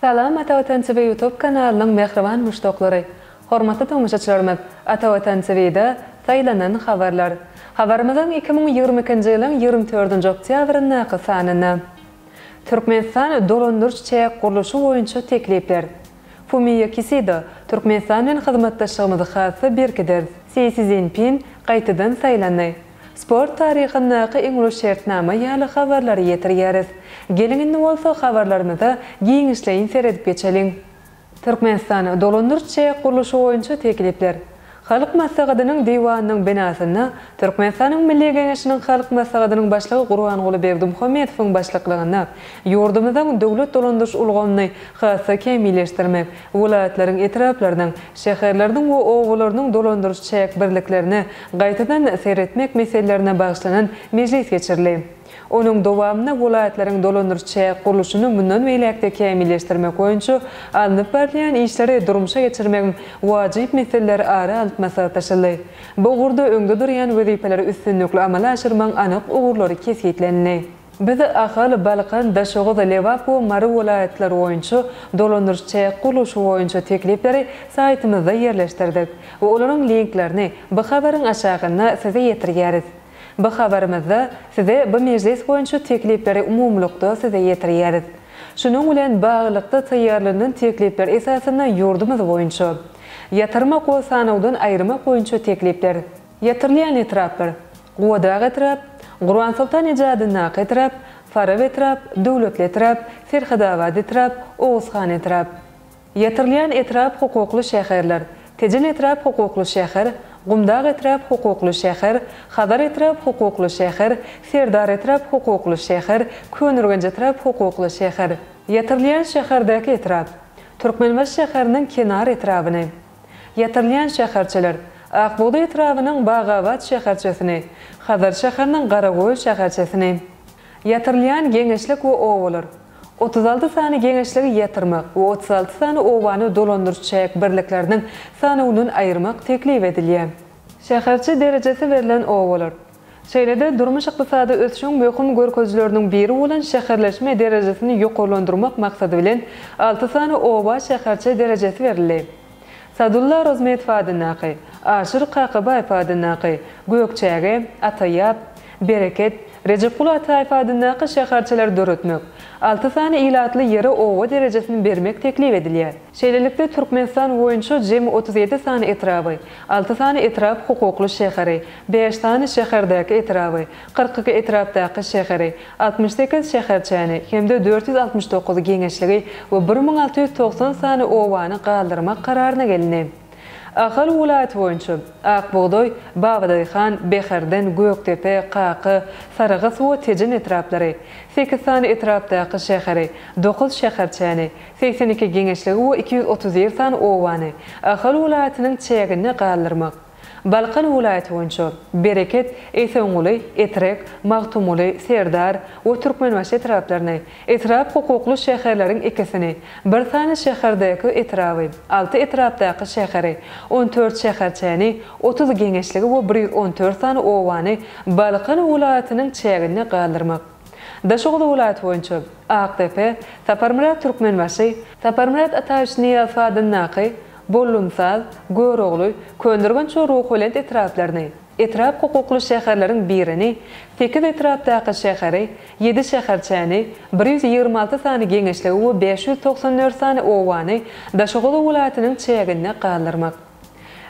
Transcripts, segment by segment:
Salam Ata Watan TV YouTube kanalynyň mähriban muşdaklary! Hormatly tomaşaçylarymyz, Ata Watan TV-de Saýlanan habarlar. Habarymyzyň 2022-nji ýylyň 24-nji oktýabryndaky sanynda. Türkmenistan dolandyryş-çäk gurluşy boýunça teklipler. Fumio Kisida, Türkmenistan bilen hyzmatdaşlygymyzy has-da berkideris. Si Szinpin gaýtadan saýlandy. Sport taryhyndaky iň uly şertnama ýaly habarlary ýetirýäris. Geliň indi bolsa habarlarymyza giňişleýin seredip geçeliň. Türkmenistan dolandyryş-çäk gurluşy boýunça teklipler. Halk Maslahatynyň Diwanynyň binasynda Türkmenistanyň Milli Geňeşiniň Halk Maslahatynyň Başlygy Gurbanguly Berdimuhamedowyň başlyklygynda ýurdumyzyň döwlet dolandyryş ulgamyny has-da kämilleşdirmek, welaýatlaryň etraplarynyň, şäherleriniň we obalarynyň dolandyryş-çäk birliklerine gaýtadan seretmek meselelerine bagyşlanan mejlis geçirildi. Onuň dowamynda welaýatlaryň dolandyryş-çäk gurluşyny mundan beýläk-de kämilleşdirmek boýunça alnyp barylýan işleri durmuşa geçirmegiň wajyp meseleleri ara alnyp maslahatlaşyldy. Bu ugurda öňde durýan wezipeleri üstünlikli amala aşyrmagyň anyk ugurlary kesgitlenildi. Biz Ahal, Balkan, Daşoguz, Lebap we Mary welaýatlary boýunça dolandyryş-çäk gurluşy boýunça teklipleri saýtymyzda ýerleşdirdik we olaryň linklerini bu habaryň aşagynda size ýetirýäris. Bu habarymyzda size bu mejlis boýunça teklipleri umumylykda size ýetirýäris. Şunuň bilen baglylykda taýýarlanylan teklipler esasynda ýurdumyz boýunça Ýatyrmak we sanawdan aýyrmak boýunça teklipler. Ýatyrylýan etraplar, Gubadag etrap, Gurbansoltan eje adyndaky etrap, Farap etrap, Döwletli etrap, Serhetabat etrap, Oguzhan etrap. Ýatyrylýan etrap hukukly şäherler, Tejen etrap hukukly şäher, Gumdag etrap hukukly şäher, Hazar etrap hukukly şäher, Serdar etrap hukukly şäher, Köneürgenç etrap hukukly şäher. Ýatyrylýan şäherdäki etrap, Türkmenbaşy şäheriniň Kenar etrabyny. Ýatyrylýan şäherçeler, Ak bugdaý etrabynyň Bagabat şäherçesini, Hazar şäheriniň Garagöl şäherçesini. Ýatyrylýan geňeşlik we obalar, 36 sany geňeşligi ýatyrmak we 36 sany obany dolandyryş-çäk birlikleriniň sanawyndan aýyrmak teklip edilýär. Şäherçe derejesi berlen obalar. Şeýle-de, durmuş-ykdysady ösüşiň möhüm görkezijileriniň biri bolan şäherleşme derejesini ýokarlandyrmak maksady bilen, alty sany oba şäherçe derejesi berildi. Sadulla Rozmetow adyndaky, Aşyr Kakabaýew adyndaky, Gökçäge, Ataýap, Bereket, Rejepguly Ataýew adyndaky şäherçeleri döretmek, alty sany ilatly ýere oba derejesini bermek teklip edilýär. Şeýlelikde, Türkmenistan boýunça jemi 37 sany etraby, alty sany etrap hukukly şäheri, bäş sany şäherdäki etraby, 42 etrapdaky şäheri, 68 şäherçäni hem-de 469 geňeşligi we 1690 sany obany galdyrmak kararyna gelindi. Ahal welaýaty boýunça Ak bugdaý, Babadaýhan, Bäherden, Gökdepe, Kaka, Sarahs we Tejen etraplary, sekiz sany etrapdaky şäheri, dokuz şäherçäni, 82 geňeşligi we 231 sany obany Ahal welaýatynyň çäginde galdyrmak. Balkan welaýaty boýunça Bereket, Esenguly, Etrek, Magtymguly, Serdar we Türkmenbaşy etraplaryny, Etrap hukukly şäherleriň ikisini, bir sany şäherdäki etraby, alty etrapdaky şäheri, on dört şäherçäni, 30 geňeşligi we 114 sany obany Balkan welaýatynyň çäginde galdyrmak. Daşoguz welaýaty boýunça Akdepe, Saparmyrat Türkmenbaşy, Saparmyrat Ataýewiç Nyýazow adyndaky, Bollumsaz, Görogly, Köneürgenç we Ruhubelent etraplaryny, etrap hukukly şäherleriň birini, sekiz etrapdaky şäheri, ýedi şäherçäni, 126 sany geňeşligi we 594 sany obany Daşoguz welaýatynyň çäginde galdyrmak.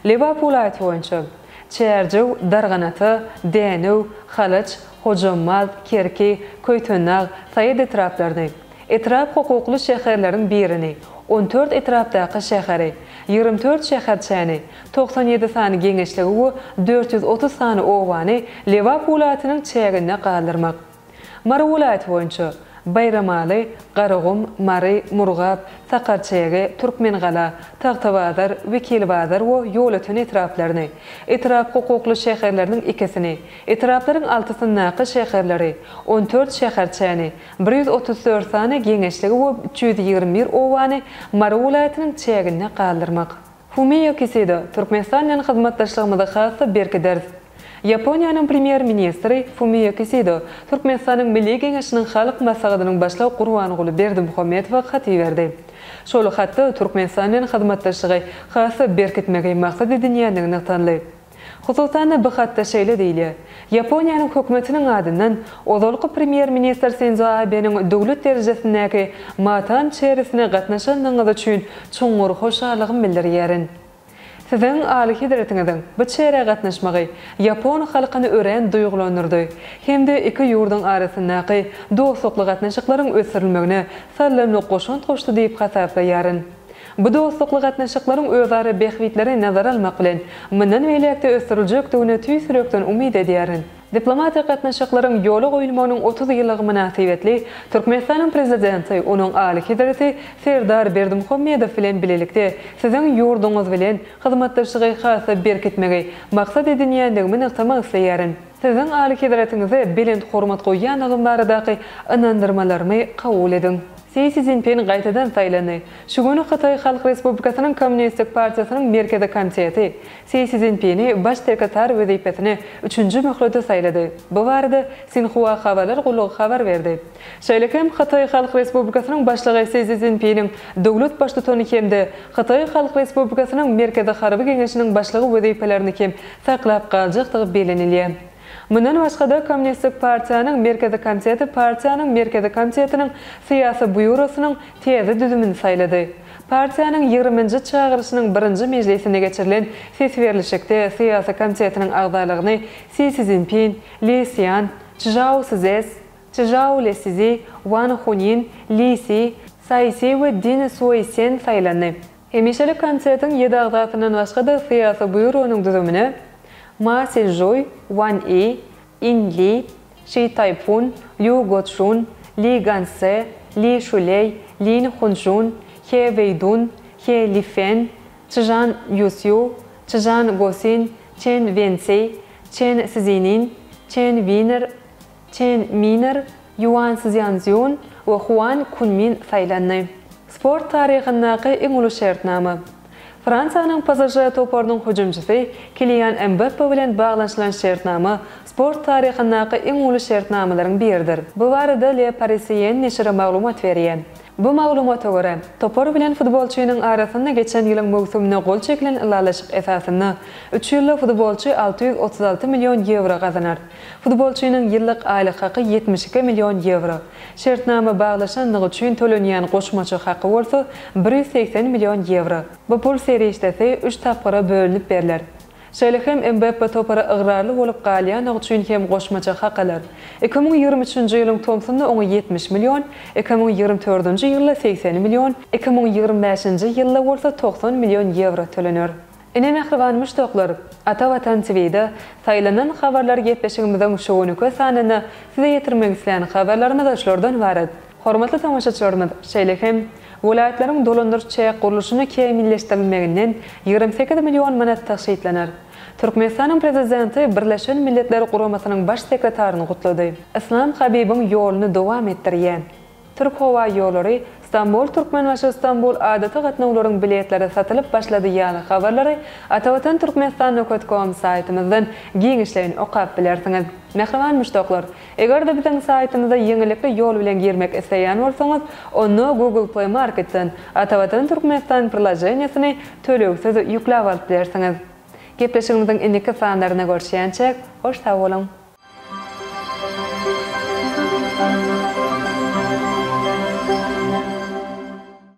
Lebap welaýaty boýunça, Çärjew, Darganata, Dänew, Halaç, Hojambaz, Kerki, Köýtendag, Saýat etraplaryny, etrap hukukly şäherleriň birini, 14 etrapdaky şäheri, 24 şäherçäni, 97 sany geňeşligi we 430 sany obany Lebap welaýatynyň çäginde galdyrmak. Mary welaýaty boýunça, Baýramaly, Garagum, Mary, Murgap, Sakarçäge, Türkmengala, Tagtabazar, Wekilbazar we Ýolöten etraplaryny, etrap hukukly şäherleriniň ikisini, etraplaryň altysyndaky şäherleri, 14 şäherçäni, 134 sany geňeşligi we 321 obany Mary welaýatynyň çäginde galdyrmak. Fumio Kisida, Türkmenistan bilen hyzmatdaşlygymyzy has-da berkideris. Ýaponiýanyň Premýer-ministri Fumio Kisido Türkmenistanyň Milli Geňeşiniň Halk Maslahatynyň Başlygy Gurbanguly Berdimuhamedowa hat iberdi. Şol hatda Türkmenistan bilen hyzmatdaşlygy has-da berkitmegi maksat edinýändigi nygtaldy. Hususan-da, bu hatda şeýle diýilýär, Ýaponiýanyň hökümetiniň adyndan ozalky premýer-ministr Sindzo Abeniň döwlet derejesindäki matam çäresine gatnaşandygyňyz üçin çuňňur hoşallygymy bildirýärin. Siziň Alyhezretiňiziň bu çärä gatnaşmagy ýapon halkyny örän duýgulandyrdy hem-de iki ýurduň arasyndaky dostlukly gatnaşyklaryň ösdürilmegine saldamly goşant goşdy diýip hasaplaýaryn. Bu dostlukly gatnaşyklaryň özara bähbitleri nazara almak bilen, mundan beýläk-de ösdüriljekdigine tüýs ýürekden umyt edýärin. Diplomatik gatnaşyklaryň ýola goýulmagynyň 30 ýyllygy mynasybetli Türkmenistanyň Prezidenti, Onuň Alyhezreti Serdar Berdimuhamedow bilen bilelikde Siziň ýurduňyz bilen hyzmatdaşlygy has-da berkitmegi maksat edinýändigimi nygtamak isleýärin. Siziň Alyhezretiňize belent hormat goýýandygym baradaky ynandyrmalarymy kabul ediň. Si Szinpin gaýtadan saýlandy. Şu gün Hytaý Halk Respublikasynyň Kommunistik partiýasynyň Merkezi komiteti Si Szinpini Baş sekretar wezipesine üçünji möhlete saýlady. Bu barada Sinhua habarlar gullugy habar berdi. Şeýle hem Hytaý Halk Respublikasynyň Başlygy Si Szinpiniň döwlet Baştutany hem-de Hytaý Halk Respublikasynyň Merkezi harby geňeşiniň başlygy wezipelerini hem saklap galjakdygy bellenilýär. Mundan başga-da, Kommunistik partiýanyň Merkezi komiteti partiýanyň Merkezi komitetiniň Syýasy býurosynyň täze düzümini saýlady. Partiýanyň ýigriminji çagyryşynyň birinji mejlisinde geçirilen ses berlişikde Syýasy komitetiniň agzalygyny Si Szinpin, Li Sýan, Çžao Szes, Çžao Lesizi, Wan Hunin, Li Si, Saý Si we Din Sueýsen saýlandy. Hemişelik komitetiň ýedi agzasyndan başga-da Syýasy býuronyň düzümine Ma Sinžuý, Wan I, In Li, Şi Taýpun, Lýu Goçžun, Li Gansze, Li Şuleý, Lin Hunžun, He Weýdun, He Lifen, Çžan Ýusýu, Çžan Gosin, Çen Wensi, Çen Szinin, Çen Winer, Çen Miner, Ýuan Szýanszýun we Huan Kunmin saýlandy. Sport taryhyndaky iň uly şertnama. Fransiýanyň PSŽ toparynyň hüjümçisi Kilian Mbappe bilen baglanyşylan şertnama sport taryhyndaky iň uly şertnamalaryň biridir. Bu barada Le Parisien neşiri maglumat berýär. Bu maglumata görä, topar bilen futbolçynyň arasynda geçen ýylyň möwsüminde gol çekilen ylalaşyk esasynda, üç ýylda futbolçy 636 million ýewro gazanar. Futbolçynyň ýyllyk aýlyk haky 72 million ýewro. Şertnama baglaşanlygy üçin tölenýän goşmaça haky bolsa 180 million ýewro. Bu pul serişdesi üç tapgyra bölünip berler. Şeýle hem Mbappe topara ygrarly bolup galýandygy üçin hem goşmaça hak alar. 2023-nji ýylyň tomsunda oňa 70 million, 2024-nji ýylda 80 million, 2025-nji ýylda bolsa 90 million ýewro tölener. Ine mähriban muşdaklar, Ata Watan TVde Saýlanan habarlar gepleşigimiziň şu günüki sanynda size ýetirmek islän habarlarymyz şulardan ybarat. Hormatly tomaşaçylarymyz, şeýle hem, welaýatlaryň dolandyryş-çäk gurluşyny kämilleşdirilmeginden 28 million manat tygşytlanar. Türkmenistanyň Prezidenti Birleşen Milletler Guramasynyň Baş sekretaryny gutlady. Yslam Habibiň ýoluny dowam etdirýän. Türk howa ýollary Stambul Türkmenbaşy Stambul adaty gatnawlaryň biletleri satylyp başlady ýaly habarlary Atavatan Türkmenistan nokat kom saýtymyzdan giňişleýin okap bilersiňiz. Mähriban muşdaklar, eger-de biziň saýtymyza ýeňillikli ýol bilen girmek isleýän bolsaňyz, onda Google Play Marketden Atavatan Türkmenistan priloženiýasyny tölegsiz ýükläp alyp bilersiňiz. Gepleşigimiziň indiki sanlarynda görüşýänçäk, hoş sag boluň!